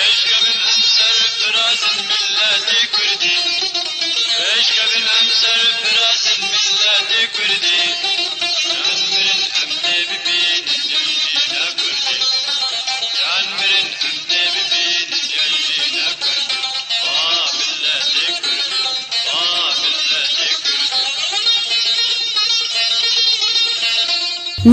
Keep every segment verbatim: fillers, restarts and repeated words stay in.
Eşkebin em serfirazin milletê Kurdî. Eşkebin em serfirazin milletê Kurdî. Can mirin em tê bibînin gençîne Kurdî. Can mirin em tê bibînin gençîne Kurdî. Va milletê Kurdî. Va milletê Kurdî.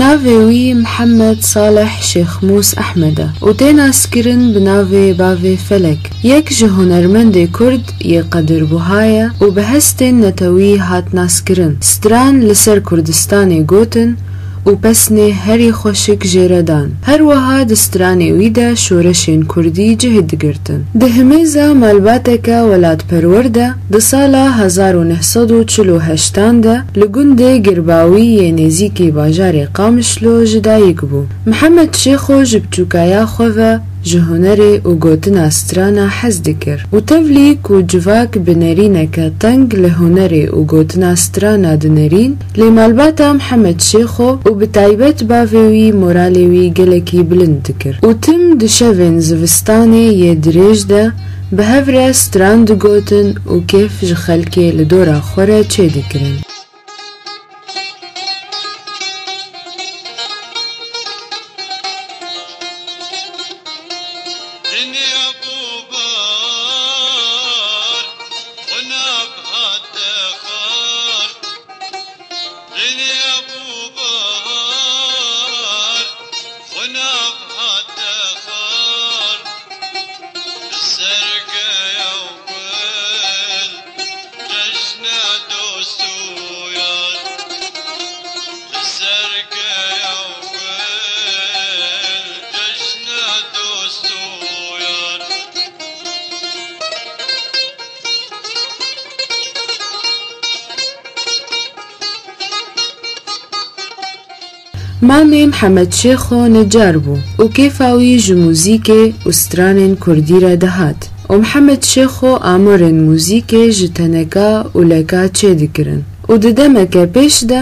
Navê wî Mihemed Salih Şêxmûs Ehmed e û tê naskirin bi navê Bavê Felek. Yek ji hunermendê Kurd yê qedirbuha ye û bi hestên netewî hat naskirin. Stran li ser Kurdistanê gotin û pesnê herî xweşik jê re dan. Her wiha di stranê wî de şoreşên Kurdî cih digirtin. Di himêza malbateke welatperwer de, di sala hezar û neh sed û çil û heştan de li gundê Girbawî yê nêzîkî bajarê Qamişlo ji dayik bû. Mihemed Şêxo ji biçûkaya xwe ve ji hunerê û gotina strana hez dikir û tevlî ku civak bi nerîneke teng li hunerê û gotina strana dinerîn, lê malbata Mihemed Şêxo û bi taybet bavê wî moralê wî gelekî bilind dikir û tim di şevên zivistanê yê dirêj de bi hev re stran digotin û kêf ji xelkê li dora xwe re çêdikirin. Dinya bû bar, xwe nav hate xar. Dinya bû bar, xwe nav hate xar. Sergeya gul, cejne dost û yar. Sergeya gul, cejne dost û yar. Mamê Mihemed Şêxo necar bû û kêfa wî ji muzîkê û stranên kurdî re dihat û Mihemed Şêxo amorên muzîkê ji teneka û leka çêdikirin û di demeke pêş de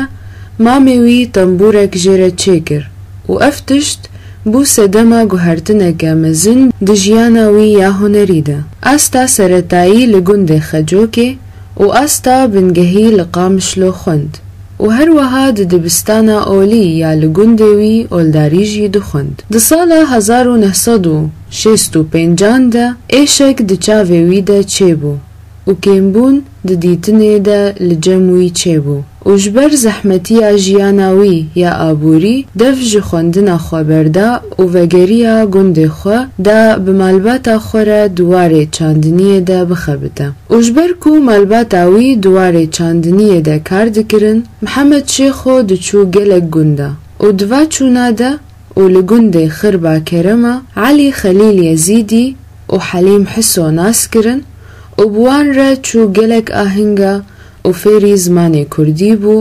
mamê wî tembûrek jê re çêkir û ev tişt bû sedema guhertineke mezin di jiyana wî ya hunerî de. Asta seretayî li gundê Xecokê û asta bingehî li Qamişlo xwend û her wiha di dibistana olî ya li gundê wî oldarî jî dixwend. Di sala hezar û neh sed û şêst û pêncan de êşek di çavê wî de çêbû û kêmbûn di dîtinê de li cem wî çêbû û ji ber zehmetiya jiyana wî ya aborî dev ji xwendina xwe berda û vegeriya gundê xwe da bi malbata xwe re di warê çandiniyê de bixebite. Û ji ber ku malbata wî di warê çandiniyê de kar dikirin, Mihemed Şêxo diçû gelek gunda û di va çûna de û li gundê Xirba Kerema Elî Xelîl Yezîdî û Helîm Hiso nas kirin û bi wan re çû gelek ahinga û fêrî zimanê kurdî bû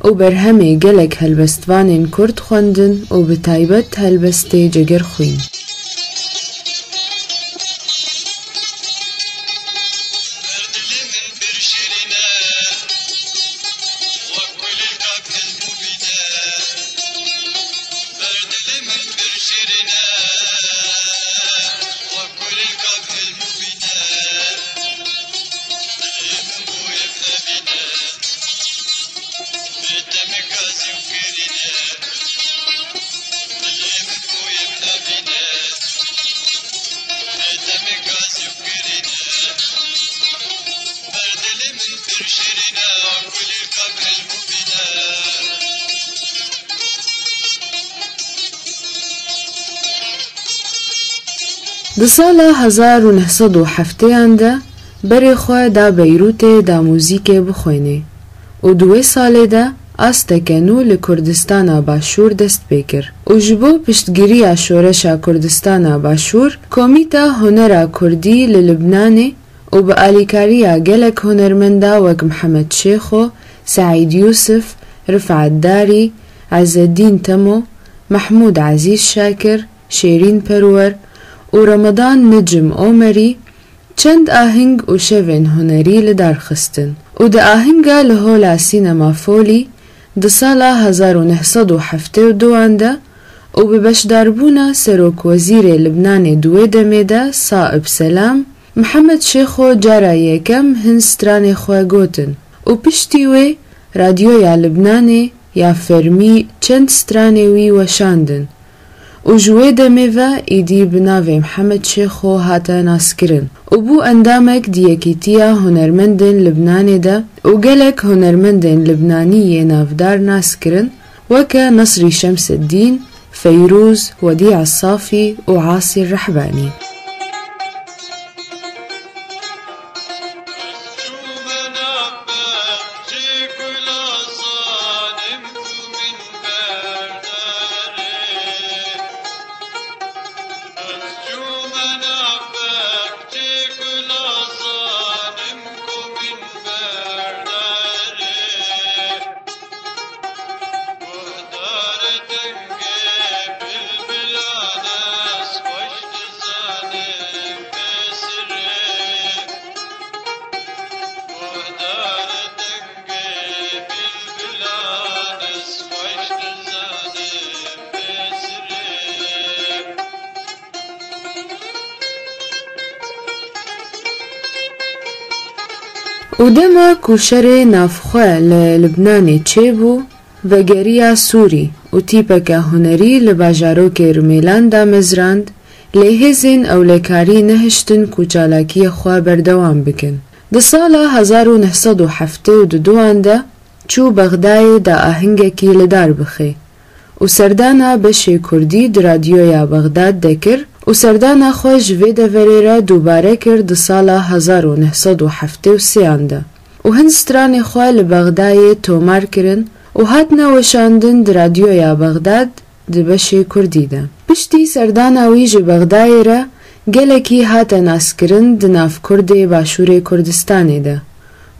û berhemê gelek helbestvanên kurd xwendin û bi taybet helbestê Cegerxwîn. Ber dilê min pir şîrîn e, wek kulîlka kil bûbîne. Ber dilê min pir şîrîn e, wek kulîlka kil bûbîne. Dilê min bûye evîne. Bê demê gazî û girîne. Dilê min bûye evîne. Bê demê gazî û girîne. Ber dilê min pir şîrîne, kulîlka kil bûbîne. Di sala hezar û neh sed û heftêyan de berê xwe da Beyrûtê da muzîkê bixwênê û di wê salê de asteke nû li Kurdistana Başûr dest pê kir û ji bo piştgiriya şoreşa Kurdistana Başûr, Komîta Hunera Kurdî li Libnanê û bi alîkariya gelek hunermenda wek Mihemed Şêxo, Seîd Yûsif, Rifet Darî, Ezzedîn Temo, Mehmûd Ezîz Şakir, Şêrîn Perwer û Ramadan Nicim Omerî çend aheng û şevên hunerî li dar xistin û di ahenga li Hola Sînema Folî di sala hezar û neh sed û heftê û duan de û bi beşdarbûna Serokwezîrê Libnanê di wê demê de Saib Selam, Mihemed Şêxo cara yekem hin stranê xwe gotin û piştî wê Radyoya Libnanê ya fermî çend stranê wî weşandin û ji wê demê ve êdî bi navê Mihemed Şêxo hate naskirin û bû endamek di Yekîtiya Hunermendên Libnanê de û gelek hunermendên libnanî yê navdar nas kirin, weke Nesrî Şemseddîn, Feyrûz, Wedî Esafî û Asî Rehbanî. Û dema ku şerê navxwe li Libnanê çêbû, vegeriya Sûrî û tîpeke hunerî li bajarokê Rimêlan damezrand, lê hêzên ewlekarî nehiştin ku çalakiyê xwe berdewam bikin. Di sala hezar û neh sed û heftê û duan de çû Bexdayê da ahengekî li dar bixê û serdana beşê kurdî di radyoya Bexdad de kir û serdana xwe ji vê deverê re dubare kir di sala hezar û neh sed û heftê û sêyan de û hin stranê xwe li Bexdayê tomar kirin û hatine weşandin di radyoya Bexdad di beşê kurdî de. Piştî serdana wî ji Bexdayê re gelekî hate naskirin di nav kurdê Başûrê Kurdistanê de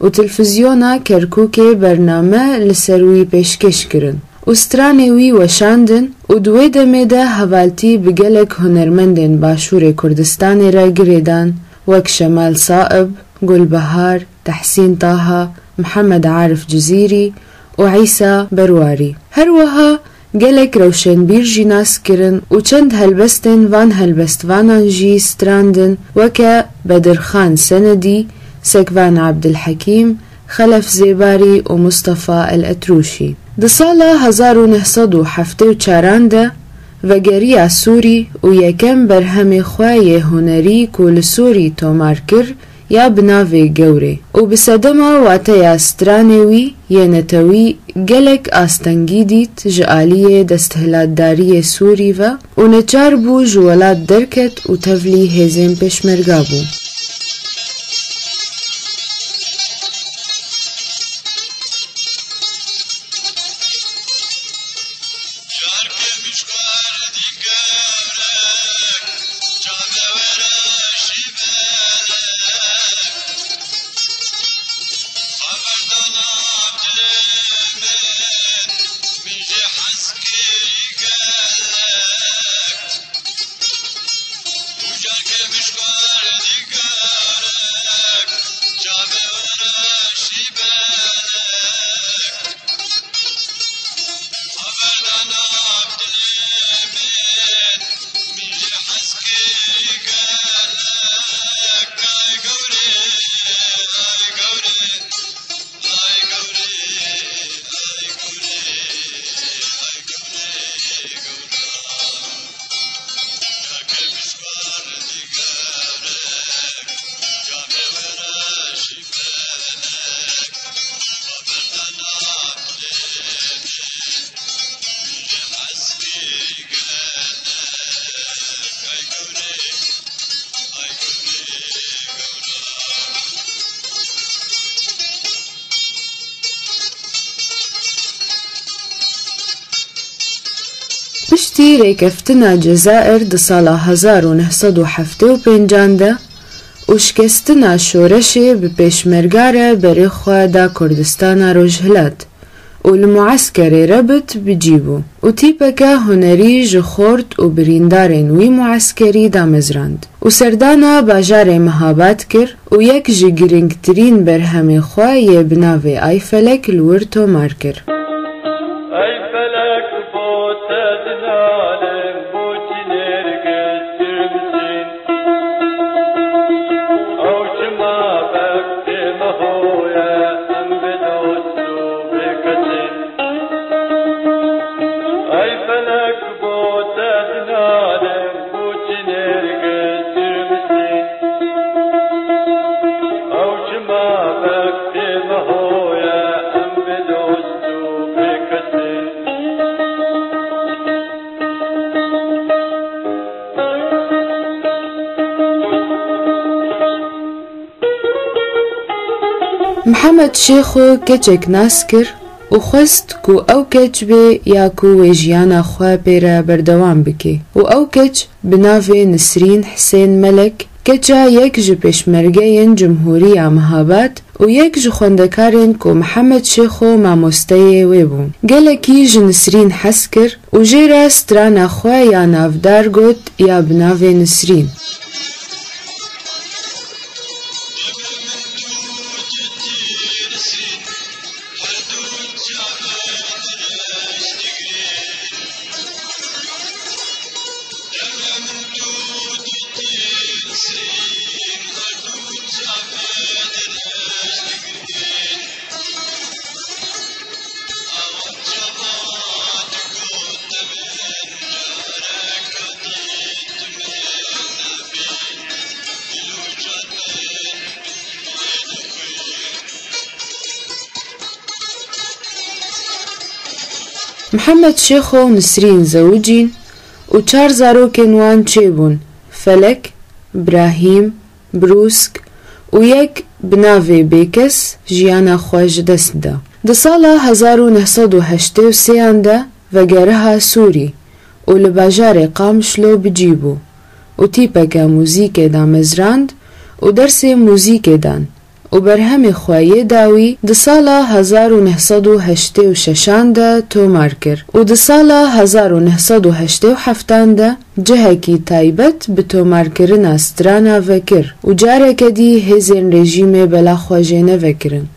û telfizyona Kerkûkê bername li ser wî pêşkêş kirin û stranê wî weşandin û di wê demê de hevaltî bi gelek hunermendên Başûrê Kurdistanê re girêdan, wek Şemal Saib, Gulbihar, Tehsîn Taha, Mihemed Arif Cizîrî û Îsa Berwarî. Her wiha gelek rewşenbîr jî nas kirin û çend helbestên van helbestvanan jî strandin, weke Bedirxan Senedî, Sekvan Abdilhekîm, Xelef Zêbarî û Mustafa El Etrûşî. Di sala hezar û neh sed û heftê û çaran de vegeriya Sûrî û yekem berhemê xwe yê hunerî ku li Sûrî tomar kir, ya bi navê Gewrê û bi sedema wateya stranê wî yê netewî gelek astengî dît ji aliyê desthilatdariyê Sûrî ve û neçar bû ji welat derket û tevlî hêzên pêşmerga bû. Piştî rêkeftina Cezayir di sala hezar û neh sed û heftê û pêncan de û şikestina şoreşê bi pêşmerga re berê xwe da Kurdistana Rojhilat û li mueskerê Rebit bi cî bû û tîpeke hunerî ji xort û birîndarên wî mueskerî damezrand û serdana bajarê Mehabad kir û yek ji girîngtirîn berhemê xwe yê bi navê Ayfelek li wir tomar kir. Ey felek, bo te dinalim, bo çi nêrgiz çirmisîn. Ew çima bextê me hoye, em bê dost û bê kesîn. Ey felek, bo te dinalim, bo çi nêrgiz çirmisîn. Ew çima bextê me hoye, em bê dost û bê kesîn. Mihemed Şêxo keçek nas kir û xwest ku ew keç bê ya ku wê jiyana xwe pê re berdewam bike û ew keç bi navê Nisrîn Hisên Melek, keça yek ji pêşmergeyên Cumhûriya Mehabad û yek ji xwendekarên ku Mihemed Şêxo mamosteyê wê bû. Gelekî ji Nisrîn hez kir û jê re strana xwe ya navdar got ya bi navê Nisrîn. Mihemed Şêxo û Nisrîn zewicîn û çar zarokên wan çêbûn, Felek, Brahîm, Brûsk û yek bi navê Bêkes jiyana xwe ji dest da. Di sala hezar û neh sed û heştê û sêyan de vegeriha Sûrî û li bajarê Qamişlo bi cî bû û tîpeke muzîkê damezrand û dersê muzîkê dan û berhemê xwe yê dawî di sala hezar û neh sed û heştê û şeşan de tomar kir û di sala hezar û neh sed û heştê û heftan de cihekî taybet bi tomarkirina strana vekir û careke dî hêzên rejîmê bela xwe jê nevekirin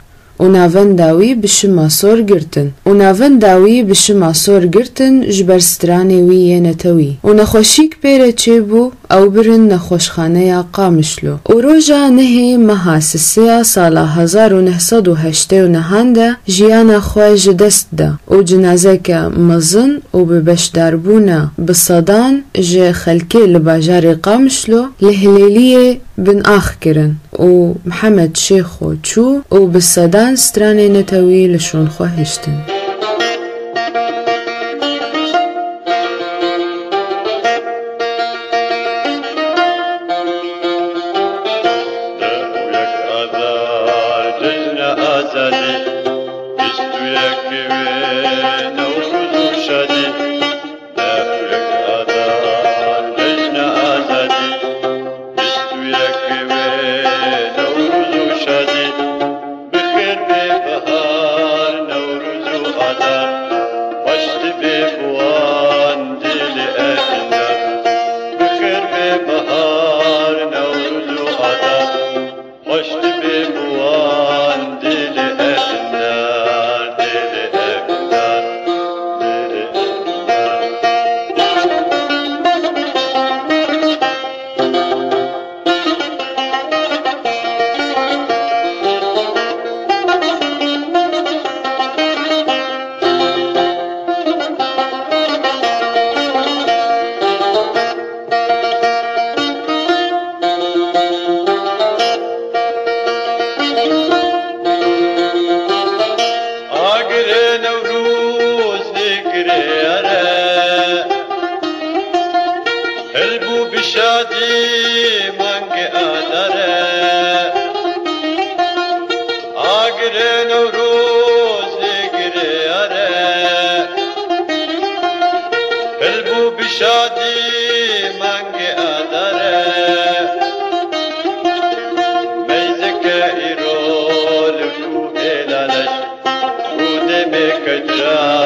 û navenda wî bi şima sor girtin û navenda wî bi şima sor girtin ji ber stranê wî yê netewî û nexweşîk pê re çêbû, ew birin nexweşxaneya Qamişlo û roja nehê meha sisê ya sala hezar û neh sed û heştê û nehan de jiyana xwe ji dest da û cinazeke mezin û bi beşdarbûna bi sedan ji xelkê li bajarê Qamişlo li Hilêliyê bin ax kirin û Mihemed Şêxo çû û bi sedan stranê netewî li şûn xwe hiştin. Deh û yek Adar, cejna azadî, bîst û yek wê Newroz û şadî. Deh û yek Adar, cejna azadî, bîst û yek wê Newroz û şadî. Bi xêr bê bahar, Newroz û Adar, xweş dibê bi wan dilê Erkindar. Bi xêr bê bahar, Newroz û Adar, xweş dibê bi wan dilê Erkindar, dilê Erkindar, dilê Erkindar. Kece